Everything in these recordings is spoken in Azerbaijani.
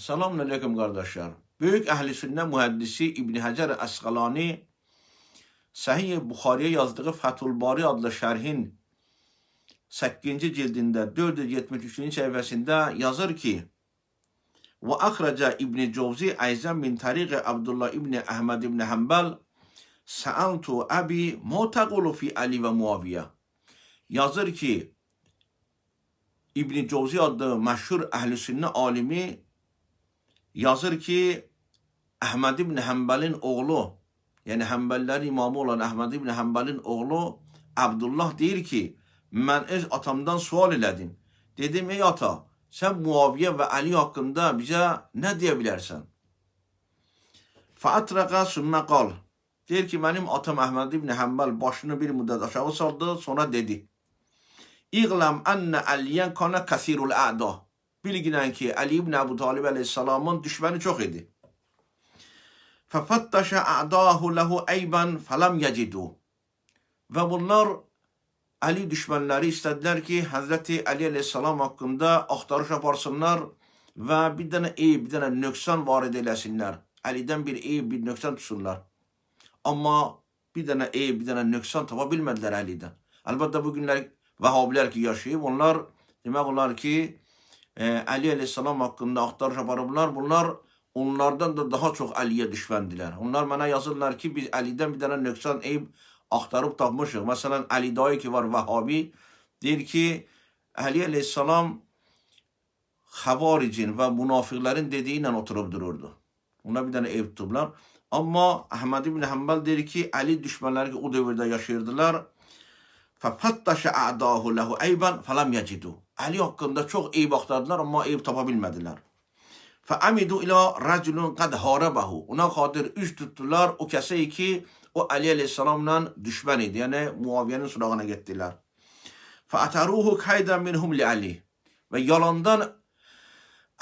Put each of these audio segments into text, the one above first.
Selamun aleyküm qardaşlar. Böyük əhl-i sünnə mühəddisi İbn Həcər Əsqalani Səhih Buxariyə yazdığı Fəthul Bari adlı şərhin 8-ci cildində 473-cü səhifəsində yazır ki: Və əxrəcə İbn Covzi ayzən min tariqi Abdullah İbn Əhməd İbn Həmbəl Səaltu əbi ma təqulu fi Ali və Muaviyə. Yazır ki, İbn Covzi adlı məşhur əhl-i sünnə alimi yazır ki, Əhməd ibn Həmbəlin oğlu, yəni Həmbəllərin imamı olan Əhməd ibn Həmbəlin oğlu Abdullah deyir ki, mən öz atamdan sual elədim. Dedim, ey ata, sən Muaviyə və Əli haqqında bizə nə deyə bilərsən? Fəatraqa sümmə qal. Deyir ki, mənim atam Əhməd ibn Həmbəl başını bir müddət aşağı saldı, sonra dedi. İğləm ənə Əliyyən kana kəsirul ə'da. Bilginən ki, Əli ibn Əbu Talib əleyhissalamın düşməni çox idi. Fəfəttəşə ə'dahu ləhu əybən fələm yecidu. Və bunlar Əli düşmənləri istədilər ki, Həzrəti Əli əleyhissalam haqqında axtarış aparsınlar və bir dənə eyb, bir dənə nöqsan varid eləsinlər. Əlidən bir eyb, bir nöqsan tutsunlar. Amma bir dənə eyb, bir dənə nöqsan tapa bilmədilər Əlidən. Əlbəttə bu günlər Vəhabilər ki yaşayıb, onlar demək olar ki, Əli əleyhissalam haqqında axtarış aparıblar. Bunlar onlardan da daha çox Əliyə düşməndilər. Onlar mənə yazırlar ki, biz Əlidən bir dənə nöqsan, eyb axtarıb tapmışıq. Məsələn, Əli dayı ki var Vəhabi, deyir ki, Əli əleyhissalam xəvaricin və münafiqlərin dediyi ilə oturub dururdu. Ona bir dənə eyb tutublar. Amma Əhməd ibn Həmbəl deyir ki, Əli düşmənləri ki, o dövrdə yaşayırdılar. Fəfəttəşə ə'dahu ləhu əybən fələm yecidu. Əli haqqında çox eyb axtardılar, amma eyb tapa bilmədilər. Fəamidu ilə rəculun qad harabahu. Ona xatir üz tutdular o kəsə ki, o Əli əleyhissalamla düşmən idi. Yəni Muaviyyənin surağına getdilər. Fəətəruhu kaydan minhum li Əli. Və yalandan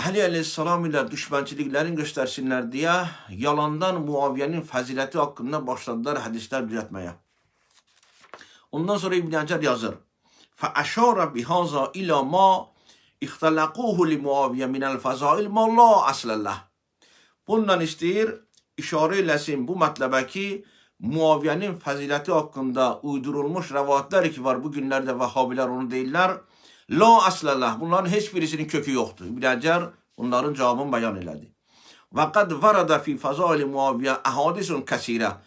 Əli əleyhissalam ilə düşmənçiliklərini göstərsinlər deyə yalandan Muaviyyənin fəziləti haqqında başladılar hədislər düzəltməyə. Ondan sonra İbn Həcər yazır. Fəəşara bihaza ilə ma ixtələquhu li Muaviyə minəl fəzail ma la əslələ. Bununla istəyir, işarə eləsin bu mətləbə ki, Muaviyyənin fəziləti haqqında uydurulmuş rəvayətlər ki var, bu günlərdə Vəhabilər onu deyirlər. La əslələ. Bunların heç birisinin kökü yoxdur. İbn Həcər bunların cavabını bəyan elədi. Və qad varada fi fəzaili Muaviyə əhadisun kəsirə.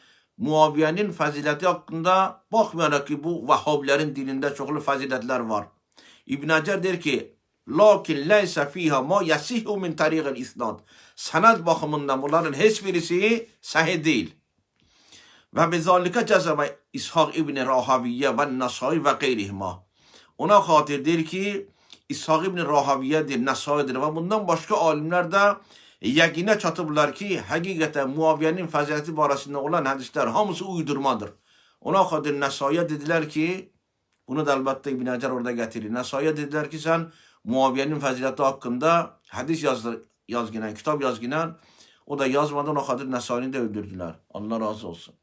Muaviyyənin fəziləti haqqında baxmayaraq ki, bu Vəhabilərin dilində çoxlu fəzilətlər var. İbn Həcər deyir ki, lakin leysə fiha ma yəsihu min tariqil isnad. Sənəd baxımından bunların heç birisi səhih deyil. Və bizalika cəzəmə İshaq ibn Rahaviyyə və Nəsai və qeyrihima. Ona xatir deyir ki, İshaq ibn Rahaviyyədir, Nəsaidir və bundan başqa alimlər də yəqinə çatıblar ki, həqiqətən Muaviyyənin fəziləti barəsində olan hədislər hamısı uydurmadır. Ona xatir Nəsaiyə dedilər ki, bunu da əlbəttə İbn Həcər orada gətirir. Nəsaiyə dedilər ki, sən Muaviyyənin fəziləti haqqında hədis yazginən, kitab yazginən, o da yazmadan o xatir Nəsaini də öldürdülər. Allah razı olsun.